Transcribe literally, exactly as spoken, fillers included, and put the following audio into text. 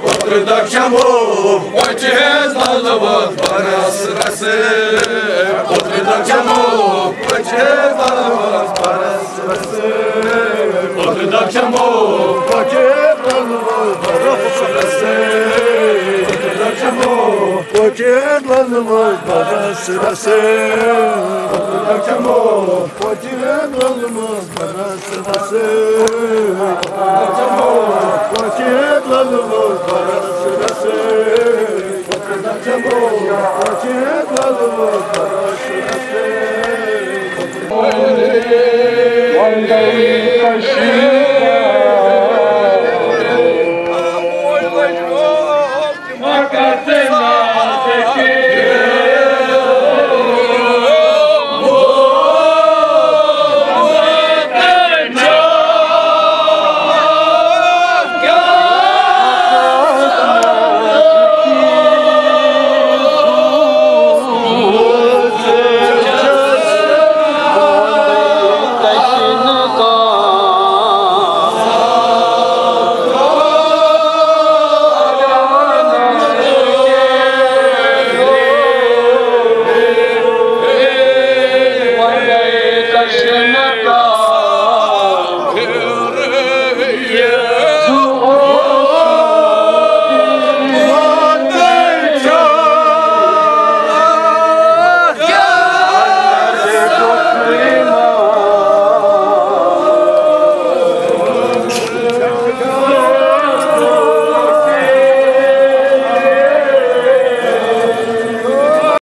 اوترٕ دۄہ چمو، پٔچ ہیز للوس برس رس۔ اوترٕ دۄہ چمو، پٔچ ہیز للوس برس رس۔ اوترٕ دۄہ چمو، پٔچ ہیز للوس برس رس۔ اوترٕ دۄہ چمو، پٔچ ہیز للوس برس رس۔ اوترٕ دۄہ چمو، پٔچ ہیز للوس برس رس۔ اوترٕ دۄہ چمو، پٔچ ہیز للوس برس رس۔ اوترٕ دۄہ چمو، پٔچ ہیز للوس برس رس۔